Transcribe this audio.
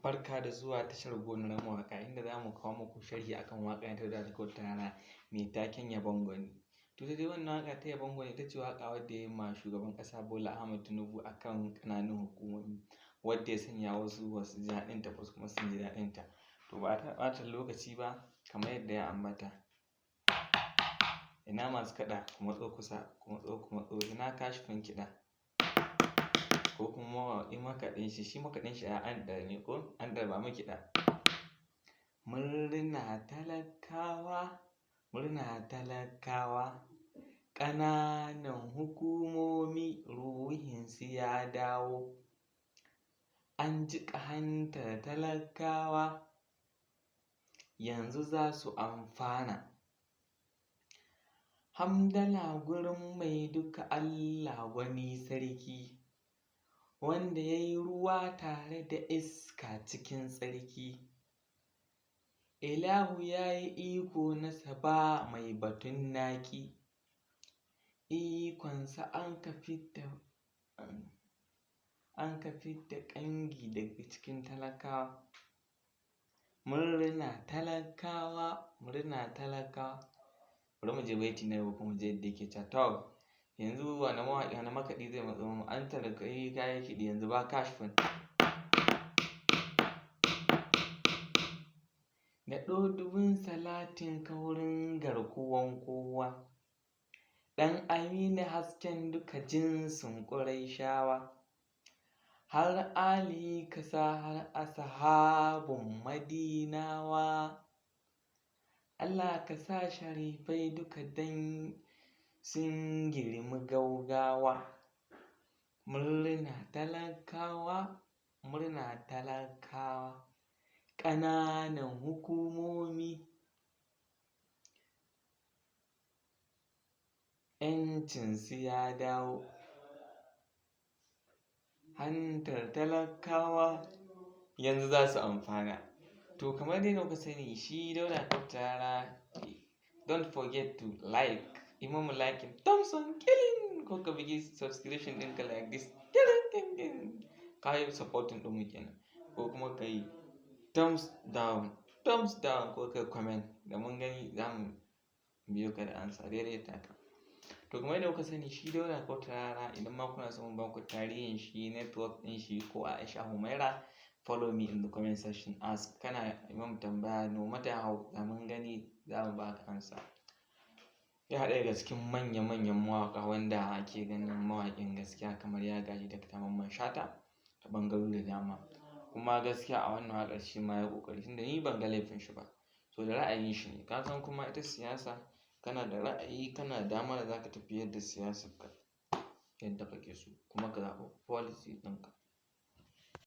Barka da zuwa tashar Gonar Mawaƙa, inda za mu kawo muku sharhi akan waƙar ta da ta rana mai taken Yabon Gwani. To, dai wannan waƙa ta Yabon Gwani ita ce waƙa wadda ya yi ma shugaban ƙasa Bola Ahmed Tinubu akan ƙananan hukumomi, wadda ya sanya wasu ba su ji daɗin ta, wasu kuma sun ji daɗin ta. To, ba ta ɓata lokaci ba, kamar yadda ya ambata. Ina masu kaɗa, ku matso kusa, ku matso, ku matso, ina kashifin kiɗa? Ko kuma mawaƙi makaɗin shi, shi makaɗin shi a an ne ko an ba mu kiɗa. Murna talakawa, murna talakawa, ƙananan hukumomi ruhinsu ya dawo. An jiƙa hantar talakawa, yanzu za su amfana. Hamdala gurin mai duka, Allah gwani sarki, wanda ya yi ruwa tare da iska cikin tsarki. Ilahu ya yi iko nasa, ba mai batun naƙi. Ikonsa an ka fidda ƙangi daga cikin talakawa. Murna talakawa, murna talakawa. Bari mu je baiti na gaba kuma je yadda yake cewa. To, yanzu wane mawaƙi, wane makaɗi zai matso mu? An talaka yi kayan kiɗi, yanzu ba kashifin. Daɗo dubun salatin kaurin garkuwan kowa. Ɗan Aminu, hasken duka jinsin Ƙuraishawa. Har Ali kasa, har ashabun Madinawa. Allah ka sa sharifai duka dan sun girmi gaugawa. Murna talakawa, murna talakawa, ƙananan hukumomi ‘yancinsu ya dawo. Hantar talakawa yanzu za su amfana. To, kamar dai kuka sani, shi Dauda Kahutu Rarara, don't forget to like, yi mu like, thumbs on killing, ko ka bugi subscription ɗinka like this, killing, ka yi supporting ɗin mu kenan, ko kuma ka yi thumbs down, thumbs down, ko ka comment, da mun gani za mu biyo ka da ansa daidai taka. To, kamar yadda kuka sani, shi Dauda Kahutu Rarara, idan ma kuna son mu ba ku tarihin shi, network ɗin shi, ko Aisha Humaira, follow me in the comment section, ask, kana yi mun tambaya, no matter how, da mun gani za mu baka ansa. Ya ɗaya daga cikin manya-manyan mawaƙa wanda ake ganin mawaƙin gaskiya, kamar ya gaji Dr. Mamman Shata ta ɓangarori da dama. Kuma gaskiya a wannan waƙar shi ma ya ƙoƙari, tunda ni ban ga laifin shi ba. So da ra'ayin shi ne, ka san kuma ita siyasa, kana da ra'ayi, kana da dama da za ka tafiyar da siyasarka yadda kake so, kuma ka zaɓi policy ɗinka.